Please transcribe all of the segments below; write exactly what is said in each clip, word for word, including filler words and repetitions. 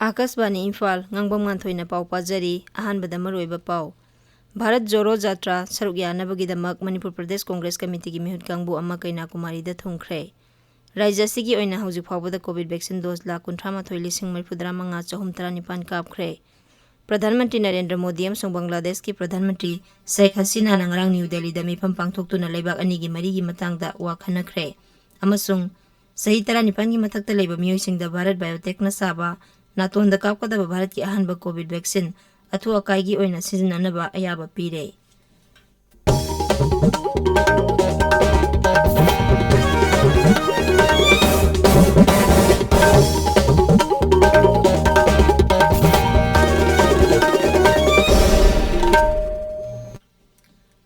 ꯑꯥꯀꯥꯁꯕꯥꯅꯤ ꯏꯝꯐꯥꯜ, ꯉꯥꯡꯕꯝ ꯉꯥꯟꯊꯣꯏꯅ ꯄꯥꯎ ꯄꯥꯖꯔꯤ꯫ ꯑꯍꯥꯟꯕꯗ ꯃꯔꯨꯑꯣꯏꯕ ꯄꯥꯎ꯫ ꯚꯥꯔꯠ ꯖꯣꯔꯣ ꯖꯥꯇ꯭ꯔꯥ ꯁꯔꯨꯛ ꯌꯥꯅꯕꯒꯤꯗꯃꯛ ꯃꯅꯤꯄꯨꯔ ꯄ꯭ꯔꯗꯦꯁ ꯀꯣꯡꯒ꯭ꯔꯦꯁ ꯀꯃꯤꯇꯤꯒꯤ ꯃꯤꯍꯨꯠ ꯀꯥꯡꯕꯨ ꯑꯃ ꯀꯩꯅꯥꯀꯨꯃꯥꯔꯤꯗ ꯊꯨꯡꯈ꯭ꯔꯦ꯫ ꯔꯥꯖ꯭ꯌ ꯑꯁꯤꯒꯤ ꯑꯣꯏꯅ ꯍꯧꯖꯤꯛ ꯐꯥꯎꯕꯗ ꯀꯣꯚꯤꯗ ꯚꯦꯛꯁꯤꯟ ꯗꯣꯁ ꯂꯥꯈ ꯀꯨꯟꯊ꯭ꯔꯥ ꯃꯥꯊꯣꯏ ꯂꯤꯁꯤꯡ ꯃꯔꯤꯐꯨꯇꯔꯥ ꯃꯉꯥ ꯆꯍꯨꯝ ꯇꯔꯥꯅꯤꯄꯥꯟ ꯀꯥꯞꯈ꯭ꯔꯦ꯫ ꯄ꯭ꯔꯙꯥꯟ ꯃꯟꯇ꯭ꯔꯤ ꯅꯔꯦꯟꯗ꯭ꯔ ꯃꯣꯗꯤ ꯑꯃꯁꯨꯡ ꯕꯪꯒ꯭ꯂꯥꯗꯦꯁꯀꯤ ꯄ꯭ꯔꯙꯥꯟ ꯃꯟꯇ꯭ꯔꯤ ꯁꯦꯈ ꯍꯁꯤꯅꯥꯅ ꯉꯔꯥꯡ ꯅ꯭ꯌꯨ ꯗꯦꯜꯂꯤꯗ ꯃꯤꯐꯝ ꯄꯥꯡꯊꯣꯛꯇꯨꯅ ꯂꯩꯕꯥꯛ ꯑꯅꯤꯒꯤ ꯃꯔꯤꯒꯤ ꯃꯇꯥꯡꯗ ꯋꯥ ꯈꯟꯅꯈ꯭ꯔꯦ꯫ ꯑꯃꯁꯨꯡ ꯆꯍꯤ ꯇꯔꯥꯅꯤꯄꯥꯟꯒꯤ ꯃꯊꯛꯇ ꯂꯩꯕ ꯃꯤꯑꯣꯏꯁꯤꯡꯗ ꯚꯥꯔꯠ ꯕꯥꯏꯑꯣꯇꯦꯛꯅ ꯁꯥꯕ ꯅꯥꯇꯣꯟꯗ ꯀꯥꯞꯀꯗꯕ ꯚꯥꯔꯠꯀꯤ ꯑꯍꯥꯟꯕ ꯀꯣꯚꯤꯗ ꯚꯦꯛꯁꯤꯟ ꯑꯊꯨ ꯑꯀꯥꯏꯒꯤ ꯑꯣꯏꯅ ꯁꯤꯖꯤꯟꯅꯅꯕ ꯑꯌꯥꯕ ꯄꯤꯔꯦ꯫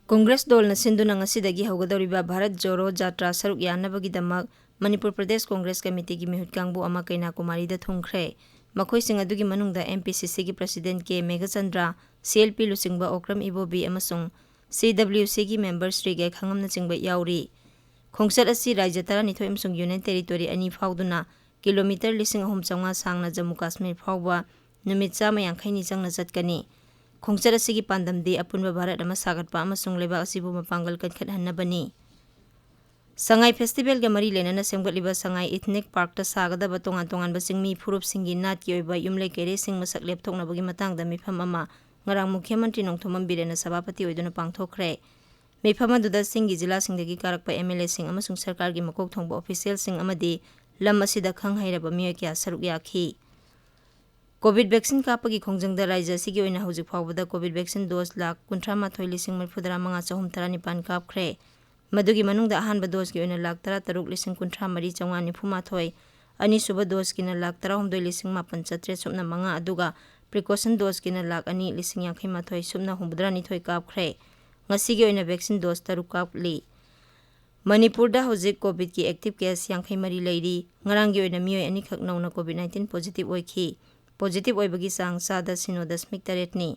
ꯀꯣꯡꯒ꯭ꯔꯦꯁ ꯗꯣꯜꯅ ꯁꯤꯟꯗꯨꯅ ꯉꯁꯤꯗꯒꯤ ꯍꯧꯒꯗꯧꯔꯤꯕ ꯚꯥꯔꯠ ꯖꯣꯔꯣ ꯖꯥꯇ꯭ꯔꯥ ꯁꯔꯨꯛ ꯌꯥꯅꯕꯒꯤꯗꯃꯛ ꯃꯅꯤꯄꯨꯔ ꯄ꯭ꯔꯗꯦꯁ ꯀꯣꯡꯒ꯭ꯔꯦꯁ ꯀꯃꯤꯇꯤꯒꯤ ꯃꯤꯍꯨꯠ ꯀꯥꯡꯕꯨ ꯑꯃ ꯀꯩꯅꯥꯀꯨꯃꯥꯔꯤꯗ ꯊꯨꯡꯈ꯭ꯔꯦ꯫ ꯃꯈꯣꯏꯁꯤꯡ ꯑꯗꯨꯒꯤ ꯃꯅꯨꯡꯗ ꯑꯦꯝ ꯄꯤ ꯁꯤ ꯁꯤꯒꯤ ꯄ꯭ꯔꯁꯤꯗꯦꯟ ꯀꯦ ꯃꯦꯘꯆꯟꯗ꯭ꯔ, ꯁꯤ ꯑꯦꯜ ꯄꯤ ꯂꯨꯆꯤꯡꯕ ꯑꯣꯀ꯭ꯔꯝ ꯏꯕꯣꯕꯤ ꯑꯃꯁꯨꯡ ꯁꯤ ꯗꯕ꯭ꯂꯤꯎ ꯁꯤꯒꯤ ꯃꯦꯝꯕꯔ ꯁ꯭ꯔꯤ ꯒꯦꯈꯥꯉꯝꯅꯆꯤꯡꯕ ꯌꯥꯎꯔꯤ꯫ ꯈꯣꯡꯆꯠ ꯑꯁꯤ ꯔꯥꯖ꯭ꯌ ꯇꯔꯥꯅꯤꯊꯣꯏ ꯑꯃꯁꯨꯡ ꯌꯨꯅꯤꯌꯟ ꯇꯦꯔꯤꯇꯣꯔꯤ ꯑꯅꯤ ꯐꯥꯎꯗꯨꯅ ꯀꯤꯂꯣꯃꯤꯇꯔ ꯂꯤꯁꯤꯡ ꯑꯍꯨꯝ ꯆꯥꯝꯃꯉꯥ ꯁꯥꯡꯅ ꯖꯝꯃꯨ ꯀꯥꯁꯃꯤꯔ ꯐꯥꯎꯕ ꯅꯨꯃꯤꯠ ꯆꯥꯝꯃ ꯌꯥꯡꯈꯩꯅꯤ ꯆꯪꯅ ꯆꯠꯀꯅꯤ꯫ ꯈꯣꯡꯆꯠ ꯑꯁꯤꯒꯤ ꯄꯥꯟꯗꯝꯗꯤ ꯑꯄꯨꯟꯕ ꯚꯥꯔꯠ ꯑꯃ ꯁꯥꯒꯠꯄ ꯑꯃꯁꯨꯡ ꯂꯩꯕꯥꯛ ꯑꯁꯤꯕꯨ ꯃꯄꯥꯡꯒꯜ ꯀꯟꯈꯠꯍꯟꯅꯕꯅꯤ꯫ ꯁꯉꯥꯏ ꯐꯦꯁꯇꯤꯚꯦꯜꯒ ꯃꯔꯤ ꯂꯩꯅꯅ ꯁꯦꯝꯒꯠꯂꯤꯕ ꯁꯉꯥꯏ ꯏꯊꯅꯤꯛ ꯄꯥꯔꯛꯇ ꯁꯥꯒꯗꯕ ꯇꯣꯉꯥꯟ ꯇꯣꯉꯥꯟꯕ ꯆꯤꯡꯃꯤ ꯐꯨꯔꯨꯞꯁꯤꯡꯒꯤ ꯅꯥꯠꯀꯤ ꯑꯣꯏꯕ ꯌꯨꯝꯂꯩ ꯀꯩꯔꯩꯁꯤꯡ ꯃꯁꯛ ꯂꯦꯞꯊꯣꯛꯅꯕꯒꯤ ꯃꯇꯥꯡꯗ ꯃꯤꯐꯝ ꯑꯃ ꯉꯔꯥꯡ ꯃꯨꯈ꯭ꯌ ꯃꯟꯇ꯭ꯔꯤ ꯅꯣꯡꯊꯣꯝꯕꯝ ꯕꯤꯔꯦꯟꯅ ꯁꯚꯥꯄꯇꯤ ꯑꯣꯏꯗꯨꯅ ꯄꯥꯡꯊꯣꯛꯈ꯭ꯔꯦ꯫ ꯃꯤꯐꯝ ꯑꯗꯨꯗ ꯆꯤꯡꯒꯤ ꯖꯤꯂꯥꯁꯤꯡꯗꯒꯤ ꯀꯥꯔꯛꯄ ꯑꯦꯝ ꯑꯦꯜ ꯑꯦꯁꯤꯡ ꯑꯃꯁꯨꯡ ꯁꯔꯀꯥꯔꯒꯤ ꯃꯀꯣꯛ ꯊꯣꯡꯕ ꯑꯣꯐꯤꯁꯤꯌꯦꯜꯁꯤꯡ ꯑꯃꯗꯤ ꯂꯝ ꯑꯁꯤꯗ ꯈꯪ ꯍꯩꯔꯕ ꯃꯤꯑꯣꯏ ꯀꯌꯥ ꯁꯔꯨꯛ ꯌꯥꯈꯤ꯫ ꯀꯣꯚꯤꯗ ꯚꯦꯛꯁꯤꯟ ꯀꯥꯞꯄꯒꯤ ꯈꯣꯡꯖꯪꯗ ꯔꯥꯖ꯭ꯌ ꯑꯁꯤꯒꯤ ꯑꯣꯏꯅ ꯍꯧꯖꯤꯛ ꯐꯥꯎꯕꯗ ꯀꯣꯚꯤꯗ ꯚꯦꯛꯁꯤꯟ ꯗꯣꯁ ꯂꯥꯈ ꯀꯨꯟꯊ꯭ꯔꯥ ꯃꯥꯊꯣꯏ ꯂꯤꯁꯤꯡ ꯃꯔꯤꯐꯨ ꯇꯔꯥ ꯃꯉꯥ ꯆꯍꯨꯝ ꯇꯔꯥꯅꯤꯄꯥꯟ ꯀꯥꯞꯈ꯭ꯔꯦ꯫ ꯃꯗꯨꯒꯤ ꯃꯅꯨꯡꯗ ꯑꯍꯥꯟꯕ ꯗꯣꯁꯀꯤ ꯑꯣꯏꯅ ꯂꯥꯈ ꯇꯔꯥ ꯇꯔꯨꯛ ꯂꯤꯁꯤꯡ ꯀꯨꯟꯊ꯭ꯔꯥ ꯃꯔꯤ ꯆꯥꯝꯃꯉꯥ ꯅꯤꯐꯨ ꯃꯥꯊꯣꯏ, ꯑꯅꯤꯁꯨꯕ ꯗꯣꯁꯀꯤꯅ ꯂꯥꯈ ꯇꯔꯥꯍꯨꯝꯗꯣꯏ ꯂꯤꯁꯤꯡ ꯃꯥꯄꯟ ꯆꯥꯇ꯭ꯔꯦꯠ ꯁꯨꯞꯅ ꯃꯉꯥ, ꯑꯗꯨꯒ ꯄ꯭ꯔꯤꯀꯣꯁꯟ ꯗꯣꯁꯀꯤꯅ ꯂꯥꯈ ꯑꯅꯤ ꯂꯤꯁꯤꯡ ꯌꯥꯡꯈꯩ ꯃꯥꯊꯣꯏ ꯁꯨꯞꯅ ꯍꯨꯝꯐꯨꯇꯔꯥ ꯅꯤꯊꯣꯏ ꯀꯥꯞꯈ꯭ꯔꯦ꯫ ꯉꯁꯤꯒꯤ ꯑꯣꯏꯅ ꯚꯦꯛꯁꯤꯟ ꯗꯣꯁ ꯇꯔꯨꯛ ꯀꯥꯞꯂꯤ꯫ ꯃꯅꯤꯄꯨꯔꯗ ꯍꯧꯖꯤꯛ ꯀꯣꯚꯤꯗꯀꯤ ꯑꯦꯛꯇꯤꯚ ꯀꯦꯁ ꯌꯥꯡꯈꯩ ꯃꯔꯤ ꯂꯩꯔꯤ꯫ ꯉꯔꯥꯡꯒꯤ ꯑꯣꯏꯅ ꯃꯤꯑꯣꯏ ꯑꯅꯤꯈꯛ ꯅꯧꯅ ꯀꯣꯚꯤꯗ ꯅꯥꯏꯟꯇꯤꯟ ꯄꯣꯖꯤꯇꯤꯚ ꯑꯣꯏꯈꯤ꯫ ꯄꯣꯖꯤꯇꯤꯚ ꯑꯣꯏꯕꯒꯤ ꯆꯥꯡ ꯆꯥꯗ ꯁꯤꯅꯣ ꯗꯁꯃꯤꯛ ꯇꯔꯦꯠꯅꯤ꯫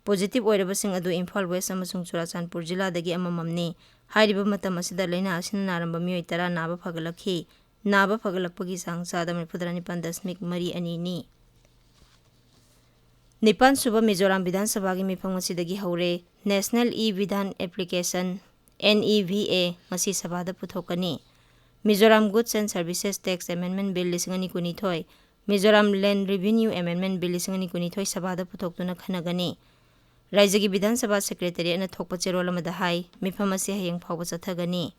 ꯄꯣꯖꯤꯇꯤꯚ ꯑꯣꯏꯔꯕꯁꯤꯡ ꯑꯗꯨ ꯏꯝꯐꯥꯜ ꯋꯦꯁ ꯑꯃꯁꯨꯡ ꯆꯨꯔꯥꯆꯥꯟꯄꯨꯔ ꯖꯤꯂꯥꯗꯒꯤ ꯑꯃꯃꯝꯅꯤ꯫ ꯍꯥꯏꯔꯤꯕ ꯃꯇꯝ ꯑꯁꯤꯗ ꯂꯥꯏꯅꯥ ꯑꯁꯤꯅ ꯅꯥꯔꯝꯕ ꯃꯤꯑꯣꯏ ꯇꯔꯥ ꯅꯥꯕ ꯐꯒꯠꯂꯛꯈꯤ꯫ ꯅꯥꯕ ꯐꯒꯠꯂꯛꯄꯒꯤ ꯆꯥꯡ ꯆꯥꯗ ꯃꯔꯤꯐꯨꯇꯔꯥ ꯅꯤꯄꯥꯟ ꯗꯁꯃꯤꯛ ꯃꯔꯤ ꯑꯅꯤꯅꯤ꯫ ꯅꯤꯄꯥꯟ ꯁꯨꯕ ꯃꯤꯖꯣꯔꯥꯝ ꯕꯤꯙꯥꯟ ꯁꯚꯥꯒꯤ ꯃꯤꯐꯝ ꯉꯁꯤꯗꯒꯤ ꯍꯧꯔꯦ꯫ National E-Vidhan Application, N E V A, ꯉꯁꯤ ꯁꯚꯥꯗ ꯄꯨꯊꯣꯛꯀꯅꯤ꯫ Mizoram Goods and Services Tax Amendment Bill ꯂꯤꯁꯤꯡ ꯑꯅꯤ ꯀꯨꯟꯅꯤꯊꯣꯏ, Mizoram Land Revenue Amendment Bill ꯂꯤꯁꯤꯡ ꯑꯅꯤ ꯀꯨꯟꯅꯤꯊꯣꯏ ꯁꯚꯥꯗ ꯄꯨꯊꯣꯛꯇꯨꯅ ꯈꯟꯅꯒꯅꯤ꯫ ꯔꯥꯏꯖ꯭ꯌꯒꯤ ꯕꯤꯙꯥꯟ ꯁꯚꯥ ꯁꯦꯀ꯭ꯔꯦꯇꯦꯔꯤꯌꯦꯠꯅ ꯊꯣꯛꯄ ꯆꯦꯔꯣꯜ ꯑꯃꯗ ꯍꯥꯏ, ꯃꯤꯐꯝ ꯑꯁꯤ ꯍꯌꯦꯡ ꯐꯥꯎꯕ ꯆꯠꯊꯒꯅꯤ꯫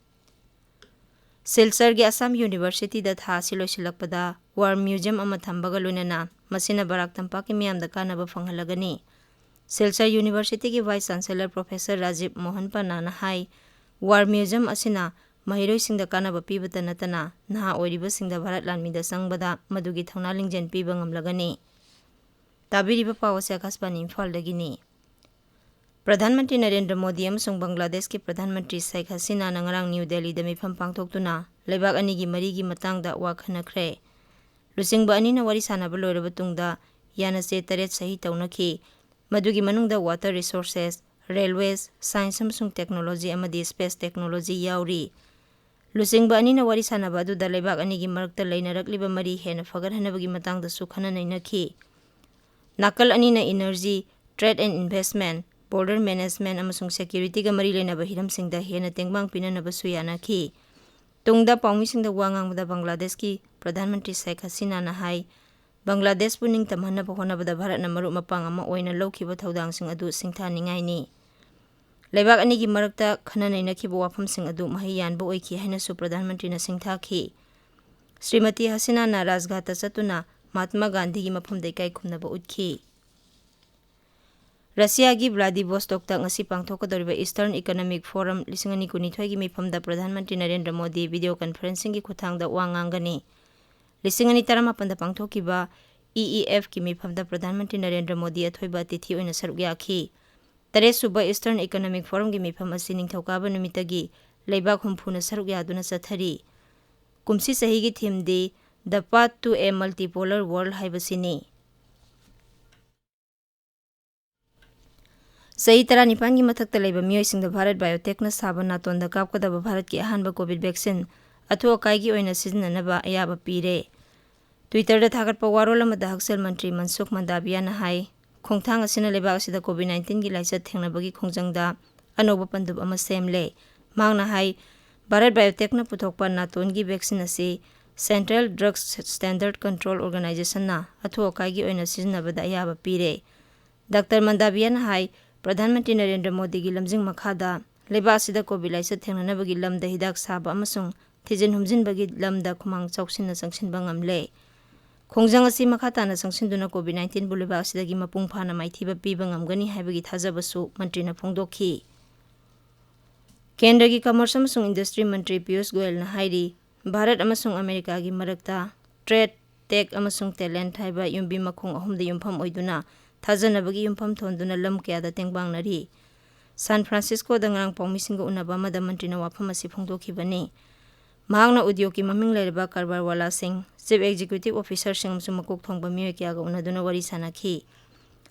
ꯁꯤꯜꯆꯔꯒꯤ ꯑꯁꯥꯝ ꯌꯨꯅꯤꯚꯔꯁꯤꯇꯤꯗ ꯊꯥ ꯑꯁꯤ ꯂꯣꯏꯁꯤꯜꯂꯛꯄꯗ War Museum ꯑꯃ ꯊꯝꯕꯒ ꯂꯣꯏꯅꯅ ꯃꯁꯤꯅ ꯕꯔꯥꯛ ꯇꯝꯄꯥꯛꯀꯤ ꯃꯤꯌꯥꯝꯗ ꯀꯥꯟꯅꯕ ꯐꯪꯍꯜꯂꯒꯅꯤ꯫ ꯁꯤꯜꯆꯔ ꯌꯨꯅꯤꯚꯔꯁꯤꯇꯤꯒꯤ Vice Chancellor Professor Rajiv Mohan ꯄꯟꯅꯥꯅ ꯍꯥꯏ, War Museum ꯑꯁꯤꯅ ꯃꯍꯩꯔꯣꯏꯁꯤꯡꯗ ꯀꯥꯟꯅꯕ ꯄꯤꯕꯇ ꯅꯠꯇꯅ ꯅꯍꯥ ꯑꯣꯏꯔꯤꯕꯁꯤꯡꯗ ꯚꯥꯔꯠ ꯂꯥꯟꯃꯤꯗ ꯆꯪꯕꯗ ꯃꯗꯨꯒꯤ ꯊꯧꯅꯥ ꯂꯤꯡꯖꯦꯜ ꯄꯤꯕ ꯉꯝꯂꯒꯅꯤ꯫ ꯇꯥꯕꯤꯔꯤꯕ ꯄꯥꯎ ꯑꯁꯤ ꯑꯀꯥꯁꯕꯥꯅꯤ ꯏꯝꯐꯥꯜꯗꯒꯤꯅꯤ꯫ ꯄ꯭ꯔꯙꯥꯟ ꯃꯟꯇ꯭ꯔꯤ ꯅꯔꯦꯟꯗ꯭ꯔ ꯃꯣꯗꯤ ꯑꯃꯁꯨꯡ ꯕꯪꯒ꯭ꯂꯥꯗꯦꯁꯀꯤ ꯄ꯭ꯔꯙꯥꯟ ꯃꯟꯇ꯭ꯔꯤ ꯁꯦꯈ ꯍꯁꯤꯅꯥꯅ ꯉꯔꯥꯡ ꯅ꯭ꯌꯨ ꯗꯦꯜꯂꯤꯗ ꯃꯤꯐꯝ ꯄꯥꯡꯊꯣꯛꯇꯨꯅ ꯂꯩꯕꯥꯛ ꯑꯅꯤꯒꯤ ꯃꯔꯤꯒꯤ ꯃꯇꯥꯡꯗ ꯋꯥ ꯈꯟꯅꯈ꯭ꯔꯦ꯫ ꯂꯨꯆꯤꯡꯕ ꯑꯅꯤꯅ ꯋꯥꯔꯤ ꯁꯥꯟꯅꯕ ꯂꯣꯏꯔꯕ ꯇꯨꯡꯗ ꯌꯥꯅꯆꯦ ꯇꯔꯦꯠ ꯁꯍꯤ ꯇꯧꯅꯈꯤ꯫ ꯃꯗꯨꯒꯤ ꯃꯅꯨꯡꯗ water resources, railways, science ꯑꯃꯁꯨꯡ technology ꯑꯃꯗꯤ space technology ꯌꯥꯎꯔꯤ꯫ ꯂꯨꯆꯤꯡꯕ ꯑꯅꯤꯅ ꯋꯥꯔꯤ ꯁꯥꯟꯅꯕ ꯑꯗꯨꯗ ꯂꯩꯕꯥꯛ ꯑꯅꯤꯒꯤ ꯃꯔꯛꯇ ꯂꯩꯅꯔꯛꯂꯤꯕ ꯃꯔꯤ ꯍꯦꯟꯅ ꯐꯒꯠꯍꯟꯅꯕꯒꯤ ꯃꯇꯥꯡꯗꯁꯨ ꯈꯟꯅ ꯅꯩꯅꯈꯤ꯫ ꯅꯥꯀꯜ ꯑꯅꯤꯅ energy, trade and investment, border management ꯑꯃꯁꯨꯡ securityꯒ ꯃꯔꯤ ꯂꯩꯅꯕ ꯍꯤꯔꯝꯁꯤꯡꯗ ꯍꯦꯟꯅ ꯇꯦꯡꯕꯥꯡ ꯄꯤꯅꯅꯕꯁꯨ ꯌꯥꯅꯈꯤ꯫ ꯇꯨꯡꯗ ꯄꯥꯎꯃꯤꯁꯤꯡꯗ ꯋꯥ ꯉꯥꯡꯕꯗ ꯕꯪꯒ꯭ꯂꯥꯗꯦꯁꯀꯤ ꯄ꯭ꯔꯙꯥꯟ ꯃꯟꯇ꯭ꯔꯤ ꯁꯦꯈ ꯍꯁꯤꯅꯥꯅ ꯍꯥꯏ, ꯕꯪꯒ꯭ꯂꯥꯗꯦꯁꯄꯨ ꯅꯤꯡꯇꯝꯍꯟꯅꯕ ꯍꯣꯠꯅꯕꯗ ꯚꯥꯔꯠꯅ ꯃꯔꯨꯞ ꯃꯄꯥꯡ ꯑꯃ ꯑꯣꯏꯅ ꯂꯧꯈꯤꯕ ꯊꯧꯗꯥꯡꯁꯤꯡ ꯑꯗꯨ ꯁꯤꯡꯊꯥꯅꯤꯡꯉꯥꯏꯅꯤ꯫ ꯂꯩꯕꯥꯛ ꯑꯅꯤꯒꯤ ꯃꯔꯛꯇ ꯈꯟꯅ ꯅꯩꯅꯈꯤꯕ ꯋꯥꯐꯝꯁꯤꯡ ꯑꯗꯨ ꯃꯍꯩ ꯌꯥꯟꯕ ꯑꯣꯏꯈꯤ ꯍꯥꯏꯅꯁꯨ ꯄ꯭ꯔꯙꯥꯟ ꯃꯟꯇ꯭ꯔꯤꯅ ꯁꯤꯡꯊꯥꯈꯤ꯫ ꯁ꯭ꯔꯤꯃꯇꯤ ꯍꯁꯤꯅꯥꯅ ꯔꯥꯖꯘꯥꯠꯇ ꯆꯠꯇꯨꯅ ꯃꯍꯥꯠꯃꯥ ꯒꯥꯟꯙꯤꯒꯤ ꯃꯐꯝꯗ ꯏꯀꯥꯏ ꯈꯨꯝꯅꯕ ꯎꯠꯈꯤ꯫ ꯔꯁꯤꯌꯥꯒꯤ ꯚ꯭ꯂꯥꯗꯤꯚꯣꯁꯇꯣꯛꯇ ꯉꯁꯤ ꯄꯥꯡꯊꯣꯛꯀꯗꯧꯔꯤꯕ Eastern Economic Forum ꯂꯤꯁꯤꯡ ꯑꯅꯤ ꯀꯨꯟꯅꯤꯊꯣꯏꯒꯤ ꯃꯤꯐꯝꯗ ꯄ꯭ꯔꯙꯥꯟ ꯃꯟꯇ꯭ꯔꯤ ꯅꯔꯦꯟꯗ꯭ꯔ ꯃꯣꯗꯤ video conferencingꯒꯤ ꯈꯨꯠꯊꯥꯡꯗ ꯋꯥ ꯉꯥꯡꯒꯅꯤ꯫ ꯂꯤꯁꯤꯡ ꯑꯅꯤ ꯇꯔꯥꯃꯥꯄꯟꯗ ꯄꯥꯡꯊꯣꯛꯈꯤꯕ E E Fꯀꯤ ꯃꯤꯐꯝꯗ ꯄ꯭ꯔꯙꯥꯟ ꯃꯟꯇ꯭ꯔꯤ ꯅꯔꯦꯟꯗ꯭ꯔ ꯃꯣꯗꯤ ꯑꯊꯣꯏꯕ ꯑꯇꯤꯊꯤ ꯑꯣꯏꯅ ꯁꯔꯨꯛ ꯌꯥꯈꯤ꯫ ꯇꯔꯦꯠ ꯁꯨꯕ Eastern Economic Forumꯒꯤ ꯃꯤꯐꯝ ꯑꯁꯤ ꯅꯤꯡꯊꯧꯀꯥꯕ ꯅꯨꯃꯤꯠꯇꯒꯤ ꯂꯩꯕꯥꯛ ꯍꯨꯝꯐꯨꯅ ꯁꯔꯨꯛ ꯌꯥꯗꯨꯅ ꯆꯠꯊꯔꯤ꯫ ꯀꯨꯝꯁꯤ ꯆꯍꯤꯒꯤ themeꯗꯤ The Path to a Multipolar World ꯍꯥꯏꯕꯁꯤꯅꯤ꯫ ꯆꯍꯤ ꯇꯔꯥꯅꯤꯄꯥꯟꯒꯤ ꯃꯊꯛꯇ ꯂꯩꯕ ꯃꯤꯑꯣꯏꯁꯤꯡꯗ ꯚꯥꯔꯠ ꯕꯥꯏꯑꯣꯇꯦꯛꯅ ꯁꯥꯕ ꯅꯥꯇꯣꯟꯗ ꯀꯥꯞꯀꯗꯕ ꯚꯥꯔꯠꯀꯤ ꯑꯍꯥꯟꯕ COVID vaccine ꯑꯊꯨ ꯑꯀꯥꯏꯒꯤ ꯑꯣꯏꯅ ꯁꯤꯖꯤꯟꯅꯅꯕ ꯑꯌꯥꯕ ꯄꯤꯔꯦ꯫ Twitterꯗ ꯊꯥꯒꯠꯄ ꯋꯥꯔꯣꯜ ꯑꯃꯗ ꯍꯛꯁꯦꯜ ꯃꯟꯇ꯭ꯔꯤ ꯃꯟꯁꯨꯈ ꯃꯟꯗꯥꯕꯤꯌꯥꯅ ꯍꯥꯏ, ꯈꯣꯡꯊꯥꯡ ꯑꯁꯤꯅ ꯂꯩꯕꯥꯛ ꯑꯁꯤꯗ COVID nineteenꯒꯤ ꯂꯥꯏꯆꯠ ꯊꯦꯡꯅꯕꯒꯤ ꯈꯣꯡꯖꯪꯗ ꯑꯅꯧꯕ ꯄꯟꯗꯨꯞ ꯑꯃ ꯁꯦꯝꯂꯦ꯫ ꯃꯍꯥꯛꯅ ꯍꯥꯏ, ꯚꯥꯔꯠ ꯕꯥꯏꯑꯣꯇꯦꯛꯅ ꯄꯨꯊꯣꯛꯄ ꯅꯥꯇꯣꯟꯒꯤ vaccine ꯑꯁꯤ Central Drugs Standard Control Organizationꯅ ꯑꯊꯨ ꯑꯀꯥꯏꯒꯤ ꯑꯣꯏꯅ ꯁꯤꯖꯤꯟꯅꯕꯗ ꯑꯌꯥꯕ ꯄꯤꯔꯦ꯫ ꯗꯥꯛꯇꯔ ꯃꯟꯗꯥꯕꯤꯌꯥꯅ ꯍꯥꯏ, ꯄ꯭ꯔꯙꯥꯟ ꯃꯟꯇ꯭ꯔꯤ ꯅꯔꯦꯟꯗ꯭ꯔ ꯃꯣꯗꯤꯒꯤ ꯂꯝꯖꯤꯡ ꯃꯈꯥꯗ ꯂꯩꯕꯥꯛ ꯑꯁꯤꯗ COVID ꯂꯥꯏꯆꯠ ꯊꯦꯡꯅꯅꯕꯒꯤ ꯂꯝꯗ ꯍꯤꯗꯥꯛ ꯁꯥꯕ ꯑꯃꯁꯨꯡ ꯊꯤꯖꯤꯟ ꯍꯨꯝꯖꯤꯟꯕꯒꯤ ꯂꯝꯗ ꯈꯨꯃꯥꯡ ꯆꯥꯎꯁꯤꯟꯅ ꯆꯪꯁꯤꯟꯕ ꯉꯝꯂꯦ꯫ ꯈꯣꯡꯖꯪ ꯑꯁꯤ ꯃꯈꯥ ꯇꯥꯅ ꯆꯪꯁꯤꯟꯗꯨꯅ COVID nineteenꯕꯨ ꯂꯩꯕꯥꯛ ꯑꯁꯤꯗꯒꯤ ꯃꯄꯨꯡ ꯐꯥꯅ ꯃꯥꯏꯊꯤꯕ ꯄꯤꯕ ꯉꯝꯒꯅꯤ ꯍꯥꯏꯕꯒꯤ ꯊꯥꯖꯕꯁꯨ ꯃꯟꯇ꯭ꯔꯤꯅ ꯐꯣꯡꯗꯣꯛꯈꯤ꯫ ꯀꯦꯟꯗ꯭ꯔꯒꯤ Commerce ꯑꯃꯁꯨꯡ Industry ꯃꯟꯇ꯭ꯔꯤ ꯄꯤꯌꯨꯁ ꯒꯣꯌꯜꯅ ꯍꯥꯏꯔꯤ, ꯚꯥꯔꯠ ꯑꯃꯁꯨꯡ ꯑꯃꯦꯔꯤꯀꯥꯒꯤ ꯃꯔꯛꯇ trade, tech ꯑꯃꯁꯨꯡ talent ꯍꯥꯏꯕ ꯌꯨꯝꯕꯤ ꯃꯈꯣꯡ ꯑꯍꯨꯝꯗ ꯌꯨꯝꯐꯝ ꯑꯣꯏꯗꯨꯅ ꯊꯥꯖꯅꯕꯒꯤ ꯌꯨꯝꯐꯝ ꯊꯣꯟꯗꯨꯅ ꯂꯝ ꯀꯌꯥꯗ ꯇꯦꯡꯕꯥꯡꯅꯔꯤ꯫ ꯁꯥꯟ ꯐ꯭ꯔꯥꯟꯁꯤꯁꯀꯣꯗ ꯉꯔꯥꯡ ꯄꯥꯎꯃꯤꯁꯤꯡꯒ ꯎꯅꯕ ꯑꯃꯗ ꯃꯟꯇ꯭ꯔꯤꯅ ꯋꯥꯐꯝ ꯑꯁꯤ ꯐꯣꯡꯗꯣꯛꯈꯤꯕꯅꯤ꯫ ꯃꯍꯥꯛꯅ ꯎꯗ꯭ꯌꯣꯒꯀꯤ ꯃꯃꯤꯡ ꯂꯩꯔꯕ ꯀꯔꯕꯥꯔꯋꯥꯂꯥꯁꯤꯡ, chief executive officerꯁꯤꯡ ꯑꯃꯁꯨꯡ ꯃꯀꯣꯛ ꯊꯣꯡꯕ ꯃꯤꯑꯣꯏ ꯀꯌꯥꯒ ꯎꯅꯗꯨꯅ ꯋꯥꯔꯤ ꯁꯥꯅꯈꯤ꯫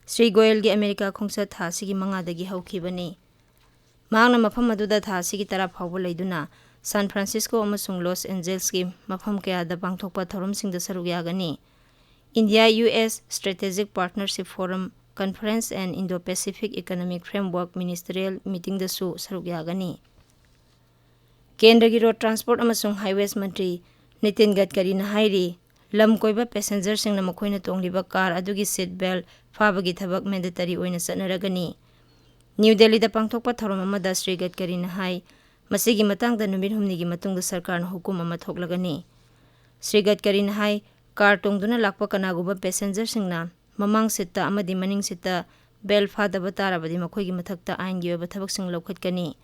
ꯁ꯭ꯔꯤ ꯒꯣꯌꯜꯒꯤ ꯑꯃꯦꯔꯤꯀꯥ ꯈꯣꯡꯆꯠ ꯊꯥ ꯑꯁꯤꯒꯤ ꯃꯉꯥꯗꯒꯤ ꯍꯧꯈꯤꯕꯅꯤ꯫ ꯃꯍꯥꯛꯅ ꯃꯐꯝ ꯑꯗꯨꯗ ꯊꯥ ꯑꯁꯤꯒꯤ ꯇꯔꯥ ꯐꯥꯎꯕ ꯂꯩꯗꯨꯅ ꯁꯥꯟ ꯐ꯭ꯔꯥꯟꯁꯤꯁꯀꯣ ꯑꯃꯁꯨꯡ ꯂꯣꯁ ꯑꯦꯟꯖꯦꯜꯁꯀꯤ ꯃꯐꯝ ꯀꯌꯥꯗ ꯄꯥꯡꯊꯣꯛꯄ ꯊꯧꯔꯝꯁꯤꯡꯗ ꯁꯔꯨꯛ ꯌꯥꯒꯅꯤ꯫ India U S Strategic Partnership Forum Conference and Indo-Pacific Economic Framework Ministerial Meetingꯗꯁꯨ ꯁꯔꯨꯛ ꯌꯥꯒꯅꯤ꯫ ꯀꯦꯟꯗ꯭ꯔꯒꯤ Road Transport ꯑꯃꯁꯨꯡ Highways ꯃꯟꯇ꯭ꯔꯤ ꯅꯤꯇꯤꯟ ꯒꯗꯀꯔꯤꯅ ꯍꯥꯏꯔꯤ, ꯂꯝ ꯀꯣꯏꯕ passengerꯁꯤꯡꯅ ꯃꯈꯣꯏꯅ ꯇꯣꯡꯂꯤꯕ car ꯑꯗꯨꯒꯤ seat belt ꯐꯥꯕꯒꯤ ꯊꯕꯛ mandatory ꯑꯣꯏꯅ ꯆꯠꯅꯔꯒꯅꯤ꯫ ꯅ꯭ꯌꯨ ꯗꯦꯜꯂꯤꯗ ꯄꯥꯡꯊꯣꯛꯄ ꯊꯧꯔꯝ ꯑꯃꯗ ꯁ꯭ꯔꯤ ꯒꯗꯀꯔꯤꯅ ꯍꯥꯏ, ꯃꯁꯤꯒꯤ ꯃꯇꯥꯡꯗ ꯅꯨꯃꯤꯠ ꯍꯨꯝꯅꯤꯒꯤ ꯃꯇꯨꯡꯗ ꯁꯔꯀꯥꯔꯅ ꯍꯨꯀꯨꯝ ꯑꯃ ꯊꯣꯛꯂꯒꯅꯤ꯫ ꯁ꯭ꯔꯤ ꯒꯗꯀꯔꯤꯅ ꯍꯥꯏ, car ꯇꯣꯡꯗꯨꯅ ꯂꯥꯛꯄ ꯀꯅꯥꯒꯨꯝꯕ passengerꯁꯤꯡꯅ ꯃꯃꯥꯡ seatꯇ ꯑꯃꯗꯤ ꯃꯅꯤꯡ seatꯇ belt ꯐꯥꯗꯕ ꯇꯥꯔꯕꯗꯤ ꯃꯈꯣꯏꯒꯤ ꯃꯊꯛꯇ ꯑꯥꯏꯟꯒꯤ ꯑꯣꯏꯕ ꯊꯕꯛꯁꯤꯡ ꯂꯧꯈꯠꯀꯅꯤ꯫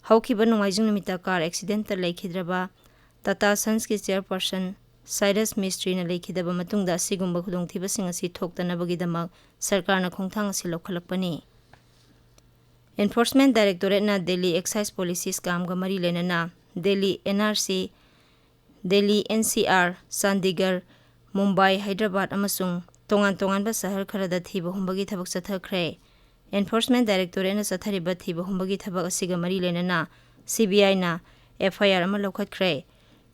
ꯍꯧꯈꯤꯕ ꯅꯣꯡꯃꯥꯏꯖꯤꯡ ꯅꯨꯃꯤꯠꯇ car accidentꯇ ꯂꯩꯈꯤꯗ꯭ꯔꯕ Tata Sonsꯀꯤ chairperson ꯁꯥꯏꯔꯁ ꯃꯤꯁꯇ꯭ꯔꯤꯅ ꯂꯩꯈꯤꯗꯕ ꯃꯇꯨꯡꯗ ꯑꯁꯤꯒꯨꯝꯕ ꯈꯨꯗꯣꯡꯊꯤꯕꯁꯤꯡ ꯑꯁꯤ ꯊꯣꯛꯇꯅꯕꯒꯤꯗꯃꯛ ꯁꯔꯀꯥꯔꯅ ꯈꯣꯡꯊꯥꯡ ꯑꯁꯤ ꯂꯧꯈꯠꯂꯛꯄꯅꯤ꯫ Enforcement Directorateꯅ Delhi Excise Policy scamꯒ ꯃꯔꯤ ꯂꯩꯅꯅ Delhi N R C, Delhi N C R, Chandigarh, Mumbai, Hyderabad ꯑꯃꯁꯨꯡ ꯇꯣꯉꯥꯟ ꯇꯣꯉꯥꯟꯕ ꯁꯍꯔ ꯈꯔꯗ ꯊꯤꯕ ꯍꯨꯝꯕꯒꯤ ꯊꯕꯛ ꯆꯠꯊꯈ꯭ꯔꯦ꯫ Enforcement Directorateꯅ ꯆꯠꯊꯔꯤꯕ ꯊꯤꯕ ꯍꯨꯝꯕꯒꯤ ꯊꯕꯛ ꯑꯁꯤꯒ ꯃꯔꯤ ꯂꯩꯅꯅ C B Iꯅ F I R ꯑꯃ ꯂꯧꯈꯠꯈ꯭ꯔꯦ꯫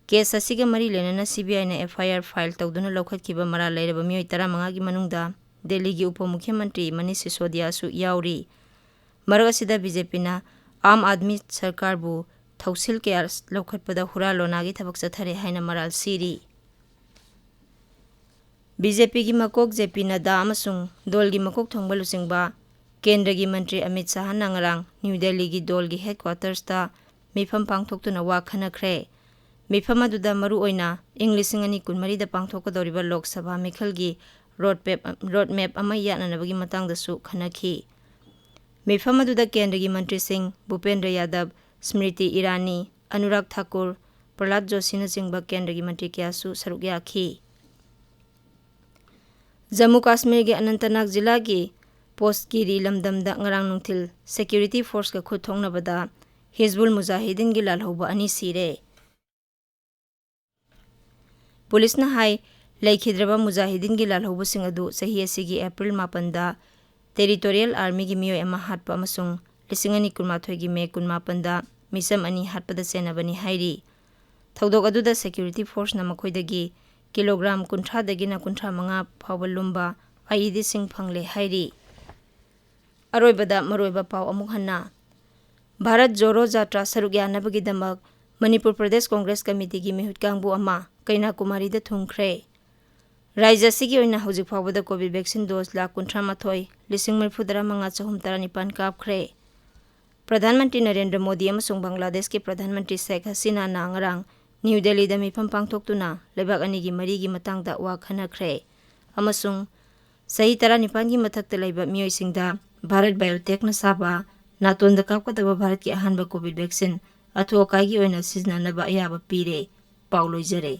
Case ꯑꯁꯤꯒ ꯃꯔꯤ ꯂꯩꯅꯅ C B Iꯅ F I R file ꯇꯧꯗꯨꯅ ꯂꯧꯈꯠꯈꯤꯕ ꯃꯔꯥꯜ ꯂꯩꯔꯕ ꯃꯤꯑꯣꯏ ꯇꯔꯥꯃꯉꯥꯒꯤ ꯃꯅꯨꯡꯗ ꯗꯦꯜꯂꯤꯒꯤ ꯎꯄ ꯃꯨꯈ꯭ꯌ ꯃꯟꯇ꯭ꯔꯤ ꯃꯅꯤꯁ ꯁꯤꯁꯣꯗꯤꯌꯥꯁꯨ ꯌꯥꯎꯔꯤ꯫ ꯃꯔꯛ ꯑꯁꯤꯗ ꯕꯤ ꯖꯦ ꯄꯤꯅ ꯑꯥꯝ ꯑꯥꯗꯃꯤ ꯁꯔꯀꯥꯔꯕꯨ ꯊꯧꯁꯤꯜ ꯀꯌꯥ ꯂꯧꯈꯠꯄꯗ ꯍꯨꯔꯥ ꯂꯣꯅꯥꯒꯤ ꯊꯕꯛ ꯆꯠꯊꯔꯦ ꯍꯥꯏꯅ ꯃꯔꯥꯜ ꯁꯤꯔꯤ꯫ ꯕꯤ ꯖꯦ ꯄꯤꯒꯤ ꯃꯀꯣꯛ ꯖꯦ ꯄꯤ ꯅꯗꯥ ꯑꯃꯁꯨꯡ ꯗꯣꯜꯒꯤ ꯃꯀꯣꯛ ꯊꯣꯡꯕ ꯂꯨꯆꯤꯡꯕ ꯀꯦꯟꯗ꯭ꯔꯒꯤ ꯃꯟꯇ꯭ꯔꯤ ꯑꯃꯤꯠ ꯁꯥꯍꯅ ꯉꯔꯥꯡ ꯅ꯭ꯌꯨ ꯗꯦꯜꯂꯤꯒꯤ ꯗꯣꯜꯒꯤ ꯍꯦꯗꯀ꯭ꯋꯥꯇꯔꯁꯇ ꯃꯤꯐꯝ ꯄꯥꯡꯊꯣꯛꯇꯨꯅ ꯋꯥ ꯈꯟꯅꯈ꯭ꯔꯦ꯫ ꯃꯤꯐꯝ ꯑꯗꯨꯗ ꯃꯔꯨꯑꯣꯏꯅ ꯏꯪ ꯂꯤꯁꯤꯡ ꯑꯅꯤ ꯀꯨꯟꯃꯔꯤꯗ ꯄꯥꯡꯊꯣꯛꯀꯗꯧꯔꯤꯕ ꯂꯣꯛ ꯁꯚꯥ ꯃꯤꯈꯜꯒꯤ ꯔꯣꯗ ꯃꯦꯞ, ꯔꯣꯗ ꯃꯦꯞ ꯑꯃ ꯌꯥꯠꯅꯅꯕꯒꯤ ꯃꯇꯥꯡꯗꯁꯨ ꯈꯟꯅꯈꯤ꯫ ꯃꯤꯐꯝ ꯑꯗꯨꯗ ꯀꯦꯟꯗ꯭ꯔꯒꯤ ꯃꯟꯇ꯭ꯔꯤꯁꯤꯡ ꯚꯨꯄꯦꯟꯗ꯭ꯔ ꯌꯥꯗꯕ, ꯁ꯭ꯃ꯭ꯔꯤꯇꯤ ꯏꯔꯥꯅꯤ, ꯑꯅꯨꯔꯥꯒ ꯊꯥꯀꯨꯔ, ꯄ꯭ꯔꯍꯂꯥꯗ ꯖꯣꯁꯤꯅꯆꯤꯡꯕ ꯀꯦꯟꯗ꯭ꯔꯒꯤ ꯃꯟꯇ꯭ꯔꯤ ꯀꯌꯥꯁꯨ ꯁꯔꯨꯛ ꯌꯥꯈꯤ꯫ ꯖꯝꯃꯨ ꯀꯥꯁꯃꯤꯔꯒꯤ ꯑꯅꯟꯇꯅꯥꯒ ꯖꯤꯂꯥꯒꯤ ꯄꯣꯁꯀꯤꯔꯤ ꯂꯝꯗꯝꯗ ꯉꯔꯥꯡ ꯅꯨꯡꯊꯤꯜ ꯁꯦꯀ꯭ꯌꯨꯔꯤꯇꯤ ꯐꯣꯔꯁꯀ ꯈꯨꯠ ꯊꯣꯛꯅꯕꯗ ꯍꯤꯖꯕꯨꯜ ꯃꯨꯖꯥꯍꯤꯗꯤꯟꯒꯤ ꯂꯥꯜꯍꯧꯕ ꯑꯅꯤ ꯁꯤꯔꯦ꯫ ꯄꯨꯂꯤꯁꯅ ꯍꯥꯏ, ꯂꯩꯈꯤꯗ꯭ꯔꯕ ꯃꯨꯖꯥꯍꯤꯗꯤꯟꯒꯤ ꯂꯥꯜꯍꯧꯕꯁꯤꯡ ꯑꯗꯨ ꯆꯍꯤ ꯑꯁꯤꯒꯤ ꯑꯦꯄ꯭ꯔꯤꯜ ꯃꯥꯄꯟꯗ ꯇꯦꯔꯤꯇꯣꯔꯤꯌꯦꯜ ꯑꯥꯔꯃꯤꯒꯤ ꯃꯤꯑꯣꯏ ꯑꯃ ꯍꯥꯠꯄ ꯑꯃꯁꯨꯡ ꯂꯤꯁꯤꯡ ꯑꯅꯤ ꯀꯨꯟꯃꯥꯊꯣꯏꯒꯤ ꯃꯦ ꯀꯨꯟꯃꯥꯄꯟꯗ ꯃꯤꯆꯝ ꯑꯅꯤ ꯍꯥꯠꯄꯗ ꯆꯦꯟꯅꯕꯅꯤ ꯍꯥꯏꯔꯤ꯫ ꯊꯧꯗꯣꯛ ꯑꯗꯨꯗ ꯁꯦꯀ꯭ꯌꯨꯔꯤꯇꯤ ꯐꯣꯔꯁꯅ ꯃꯈꯣꯏꯗꯒꯤ ꯀꯤꯂꯣꯒ꯭ꯔꯥꯝ ꯀꯨꯟꯊ꯭ꯔꯥꯗꯒꯤꯅ ꯀꯨꯟꯊ꯭ꯔꯥ ꯃꯉꯥ ꯐꯥꯎꯕ ꯂꯨꯝꯕ ꯑꯥꯏ ꯏ ꯗꯤꯁꯤꯡ ꯐꯪꯂꯦ ꯍꯥꯏꯔꯤ꯫ ꯑꯔꯣꯏꯕꯗ ꯃꯔꯨꯑꯣꯏꯕ ꯄꯥꯎ ꯑꯃꯨꯛ ꯍꯟꯅ꯫ ꯚꯥꯔꯠ ꯖꯣꯔꯣ ꯖꯥꯇ꯭ꯔꯥ ꯁꯔꯨꯛ ꯌꯥꯅꯕꯒꯤꯗꯃꯛ ꯃꯅꯤꯄꯨꯔ ꯄ꯭ꯔꯗꯦꯁ ꯀꯣꯡꯒ꯭ꯔꯦꯁ ꯀꯃꯤꯇꯤꯒꯤ ꯃꯤꯍꯨꯠ ꯀꯥꯡꯕꯨ ꯑꯃ ꯀꯩꯅꯥꯀꯨꯃꯥꯔꯤꯗ ꯊꯨꯡꯈ꯭ꯔꯦ꯫ ꯔꯥꯖ꯭ꯌ ꯑꯁꯤꯒꯤ ꯑꯣꯏꯅ ꯍꯧꯖꯤꯛ ꯐꯥꯎꯕꯗ ꯀꯣꯚꯤꯗ ꯚꯦꯛꯁꯤꯟ ꯗꯣꯁ ꯂꯥꯈ ꯀꯨꯟꯊ꯭ꯔꯥ ꯃꯥꯊꯣꯏ ꯂꯤꯁꯤꯡ ꯃꯔꯤꯐꯨ ꯇꯔꯥ ꯃꯉꯥ ꯆꯍꯨꯝ ꯇꯔꯥꯅꯤꯄꯥꯟ ꯀꯥꯞꯈ꯭ꯔꯦ꯫ ꯄ꯭ꯔꯙꯥꯟ ꯃꯟꯇ꯭ꯔꯤ ꯅꯔꯦꯟꯗ꯭ꯔ ꯃꯣꯗꯤ ꯑꯃꯁꯨꯡ ꯕꯪꯒ꯭ꯂꯥꯗꯦꯁꯀꯤ ꯄ꯭ꯔꯙꯥꯟ ꯃꯟꯇ꯭ꯔꯤ ꯁꯦꯈ ꯍꯁꯤꯅꯥꯅ ꯉꯔꯥꯡ ꯅ꯭ꯌꯨ ꯗꯦꯜꯂꯤꯗ ꯃꯤꯐꯝ ꯄꯥꯡꯊꯣꯛꯇꯨꯅ ꯂꯩꯕꯥꯛ ꯑꯅꯤꯒꯤ ꯃꯔꯤꯒꯤ ꯃꯇꯥꯡꯗ ꯋꯥ ꯈꯟꯅꯈ꯭ꯔꯦ ꯑꯃꯁꯨꯡ ꯆꯍꯤ ꯇꯔꯥꯅꯤꯄꯥꯟꯒꯤ ꯃꯊꯛꯇ ꯂꯩꯕ ꯃꯤꯑꯣꯏꯁꯤꯡꯗ ꯚꯥꯔꯠ ꯕꯥꯏꯑꯣꯇꯦꯛꯅ ꯁꯥꯕ ꯅꯥꯇꯣꯟꯗ ꯀꯥꯞꯀꯗꯕ ꯚꯥꯔꯠꯀꯤ ꯑꯍꯥꯟꯕ ꯀꯣꯚꯤꯗ ꯚꯦꯛꯁꯤꯟ ꯑꯊꯨ ꯑꯀꯥꯏꯒꯤ ꯑꯣꯏꯅ ꯁꯤꯖꯤꯟꯅꯅꯕ ꯑꯌꯥꯕ ꯄꯤꯔꯦ꯫ ꯄꯥꯎ ꯂꯣꯏꯖꯔꯦ꯫